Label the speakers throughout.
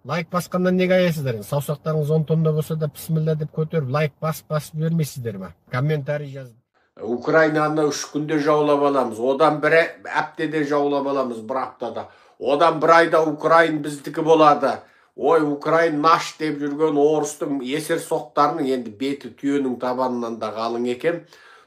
Speaker 1: Лайк басқаннан неге аяйсыздар енді? Саусақтарыңыз 10 тонна болса да, пісміллә деп көтеріп, лайк басып басып жібермейсіздер ма? Комментарий жазып.
Speaker 2: Украинаны 3 күнде жаулап аламыз, одан бір аптада жаулап аламыз, бір аптада. Одан бір айда Украин біздікі болады. Ой, Украин наш деп жүрген орыстың есер соқтарының енді беті түйенің табанынан да қалың екен.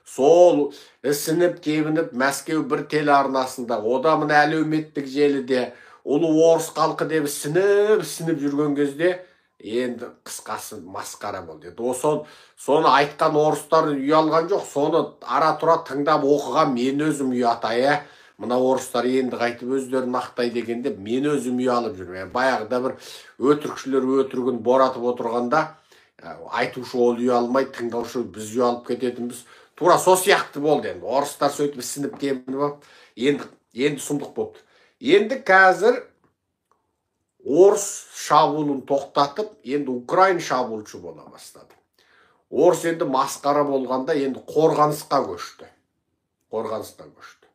Speaker 2: Сол ісініп, кебініп, Мәскеу бір телеарнасында, одан мына әлеуметтік желіде ұлы орыс халқы деп ісініп, ісініп жүрген кезде енді қысқасы масқара болды. Енді соны айтқан орыстар ұялған жоқ, соны ара тұра тыңдап оқыған мен өзім ұят ай, мына орыстар енді қайтып өздерін ақтай дегенде мен өзім ұялып жүрмін. Баяғыда бір өтірікшілер өтірігін боратып отырғанда айтушы ол ұялмай, тыңдаушы біз ұялып кететінбіз. Тура сол сияқты болды енді. Орыстар сөйтіп ісініп кемініп алып, енді сұмдық болыпты. Енді қазір орыс шабуылын тоқтатып, енді украин шабуылшы бола бастады. Орыс енді масқара болғанда енді қорғанысқа көшті. Қорғанысқа көшті.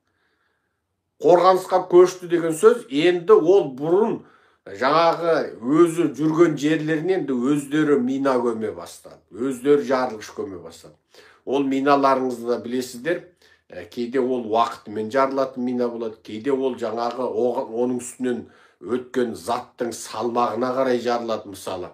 Speaker 2: Қорғанысқа көшті деген сөз, енді ол бұрын жаңағы өзі жүрген жерлерінен енді өздері мина көме бастады. Өздері жарылғыш көме бастады. Ол миналарыңызды да білесіздер. Кейде ол уақытымен жарылатын мина болады, кейде ол жаңағы оның үстінен өткен заттың салмағына қарай жарылады. Мысалы,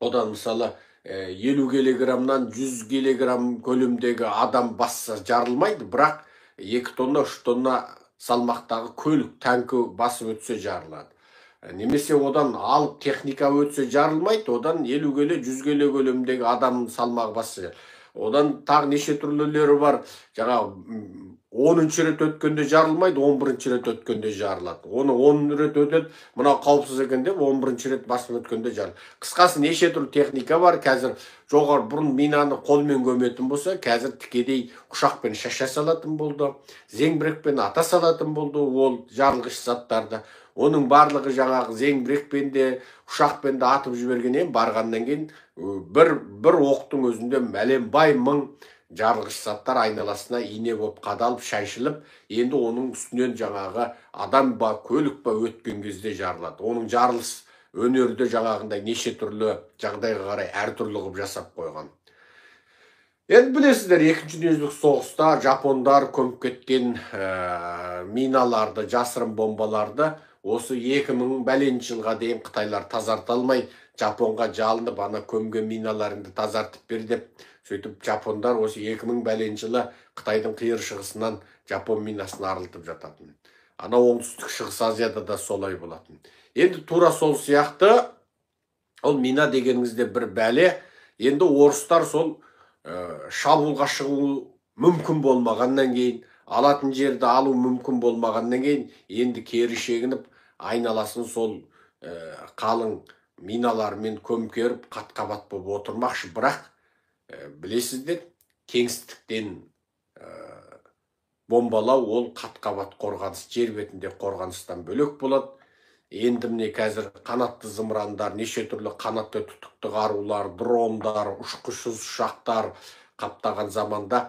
Speaker 2: одан мысалы 50 килограммнан 100 килограмм көлемдегі адам басса жарылмайды, бірақ 2 тонна, 3 тонна салмақтағы көлік, танкі басып өтсе жарылады. Немесе одан алып техника өтсе жарылмайды, одан 50 келі, 100 келі көлемдегі адам салмағы басса. Одан тағы неше түрлілері бар. Жаңағы 10-шы рет өткенде жарылмайды, 11-ші рет өткенде жарылады. Оны 10 рет өтеді, мынау қауіпсіз екен деп 11-ші рет басып өткенде жарылады. Қысқасы неше түрлі техника бар. Қазір жоғары бұрын минаны қолмен көметін болса, қазір тікелей ұшақпен шаша салатын болды, зеңбірекпен ата салатын болды ол жарылғыш заттарды. Оның барлығы жаңағы зеңбірекпен де, ұшақпен де атып жібергеннен барғаннан кейін бір оқтың өзінде мәленбай мың жарылғыш заттар айналасына ине болып қадалып, шаншылып, енді оның үстінен жаңағы адам ба, көлік па өткен кезде жарылады. Оның жарылыс өнері де жаңағындай неше түрлі жағдайға қарай әртүрлі қылып жасап қойған. Енді білесіздер, екінші дүниежүзілік соғыста жапондар көміп кеткен миналарды, жасырын бомбаларды осы 2000 бәленші жылға дейін қытайлар тазарта алмай, Жапонға жалынып, ана көмген миналарыңды тазартып бер деп, сөйтіп жапондар осы 2000 бәленші жылы Қытайдың қиыр шығысынан жапон минасын арылтып жататын. Ана оңтүстік шығыс Азияда да солай болатын. Енді тура сол сияқты ол мина дегеніңізде бір бәле. Енді орыстар сол шабуылға шығу мүмкін болмағаннан кейін, алатын жерді алу мүмкін болмағаннан кейін, енді кері шегініп, айналасын сол қалың миналармен көмкеріп, қат-қабат болып отырмақшы. Бірақ білесіздер, кеңістіктен бомбалау ол қат-қабат қорғаныс, жер бетінде қорғаныстан бөлек болады. Енді міне қазір қанатты зымырандар, неше түрлі қанатты түтікті қарулар, дрондар, ұшқышсыз ұшақтар қаптаған заманда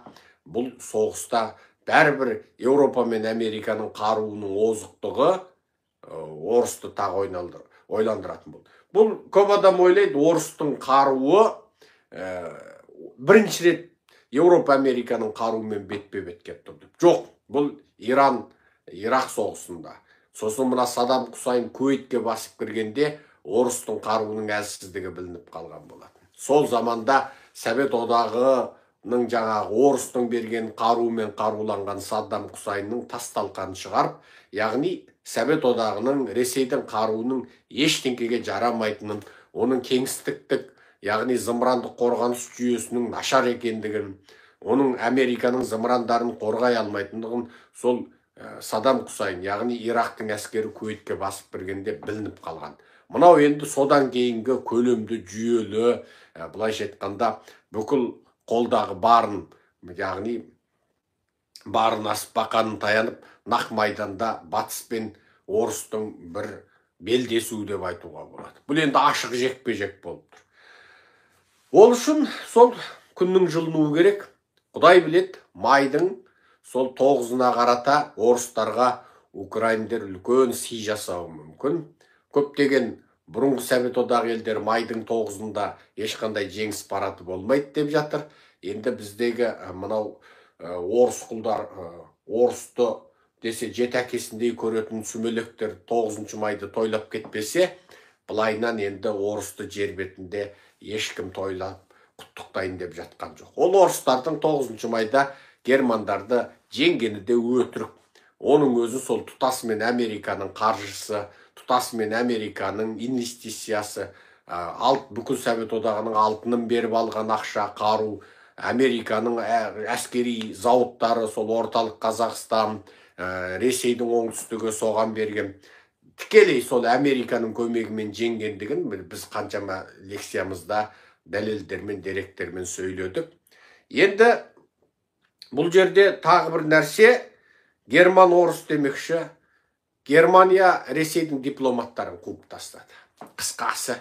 Speaker 2: бұл соғыста бәрібір Еуропа мен Американың қаруының озықтығы орысты тағы ойландыратын болды. Бұл көп адам ойлайды, орыстың қаруы бірінші рет Еуропа Американың қаруымен бетпе-бет келіп тұр деп. Жоқ, бұл Иран, Ирақ соғысында. Сосын мына Саддам Хусайын Кувейтке басып кіргенде орыстың қаруының әлсіздігі білініп қалған болатын. Сол заманда Совет Одағының жаңағы орыстың берген қаруымен қаруланған Саддам Хусайынның тас талқанын шығарып, яғни Совет Одағының, Ресейдің қаруының ештеңкеге жарамайтынын, оның кеңістіктік, яғни зымырандық қорғаныс жүйесінің нашар екендігін, оның Американың зымырандарын қорғай алмайтындығын сол Саддам Хусайын, яғни Ирактың әскері Кувейтке басып кіргенде білініп қалған. Мынау енді содан кейінгі көлемді, жүйелі, былайша айтқанда, бүкіл қолдағы барын, яғни барын асып бақанын таянып, нақ майданда батыс пен орыстың бір белдесуі деп айтуға болады. Бұл енді ашық жекпе-жек болып тұр. Ол үшін сол күннің жылынуы керек. Құдай біледі, майдың сол 9-ына қарата орыстарға украиндер үлкен сый жасауы мүмкін. Көптеген бұрынғы Совет одағы елдері майдың 9-ында ешқандай жеңіс парады болмайды деп жатыр. Енді біздегі мынау орыс құлдар, орысты десе жеті әкесіндей көретін сүмелектер 9 майды тойлап кетпесе, былайынан енді орысты жер бетінде ешкім тойлап құттықтайын деп жатқан жоқ. Ол орыстардың 9 майда германдарды жеңгені де өтірік. Оның өзі сол тұтасымен Американың қаржысы, тұтасымен Американың инвестициясы, бүкіл Совет одағының алтынын беріп алған ақша, қару, Американың әскери зауыттары, сол орталық Қазақстан, Ресейдің оңтүстігі соған берген. Тікелей сол Американың көмегімен жеңгендігін біз қаншама лекциямызда дәлелдермен, деректермен сөйледік. Енді бұл жерде тағы бір нәрсе, герман орыс демекші, Германия Ресейдің дипломаттарын қуып тастады. Қысқасы,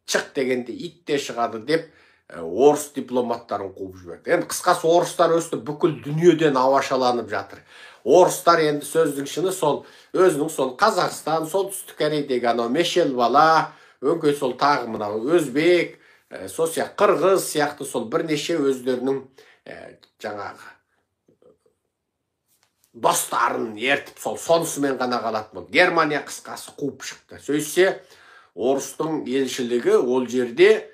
Speaker 2: шық дегенде ит те шығады деп орыс дипломаттарын қуып жіберді. Енді қысқасы, орыстар өсті бүкіл дүниеден ауашаланып жатыр. Орыстар енді сөздің шыны сол өзінің сол Қазақстан, Солтүстік Корейдегі анау Мешел бала, өңкей сол тағы мынау өзбек, сол сияқты қырғыз сияқты сол бірнеше өздерінің жаңағы достарын ертіп сол сонысымен ғана қалатын болды. Германия қысқасы қуып шықты. Сөйтсе, орыстың елшілігі ол жерде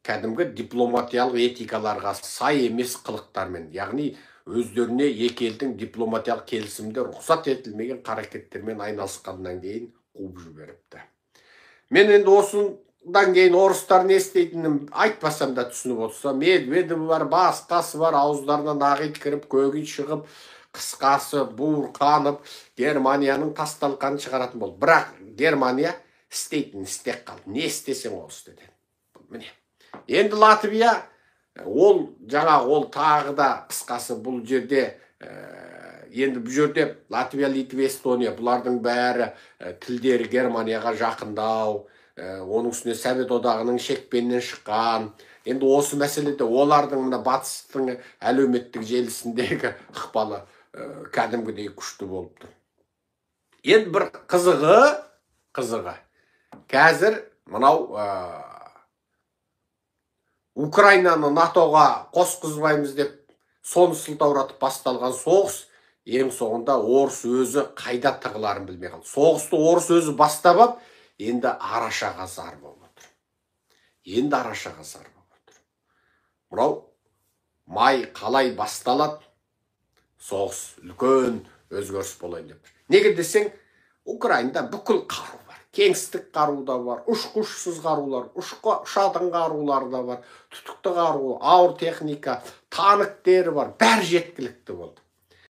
Speaker 2: кәдімгі дипломатиялық этикаларға сай емес қылықтармен, яғни өздеріне екі елдің дипломатиялық келісімде рұқсат етілмеген қарекеттермен айналысқаннан кейін қуып жіберіпті. Мен енді осыдан кейін орыстар не істейтінін айтпасам да түсініп отырсам, Медведев бар, басқасы бар, ауыздарынан ақ ит кіріп, көк ит шығып, қысқасы буырқанып, Германияның тас талқанын шығаратын болды. Бірақ Германия істейтінін істеп қалды. Не істесең ол істеді. Міне. Енді Латвия, ол жаңа ол тағы да қысқасы бұл жерде, енді бұл жерде Латвия, Литва, Эстония, бұлардың бәрі тілдері Германияға жақындау, оның үстіне Совет одағының шекпенінен шыққан. Енді осы мәселеде олардың мына батыстың әлеуметтік желісіндегі ықпалы кәдімгідей күшті болып тұр. Енді бір қызығы қазір мынау Украинаны НАТО-ға қосқызбаймыз деп соны сылтауратып басталған соғыс ең соңында орыс өзі қайда тығыларын білмей қалды. Соғысты орыс өзі бастап ап, енді арашаға зар болып отыр. Енді арашаға зар болып отыр. Мынау май қалай басталады? Соғыс үлкен өзгеріс болайын деп тұр. Неге десең, Украинада бүкіл қару бар. Кеңістік қару да бар, ұшқышсыз қарулар, ұшатын қарулар да бар, түтікті қару, ауыр техника, танктері бар, бәрі жеткілікті болды.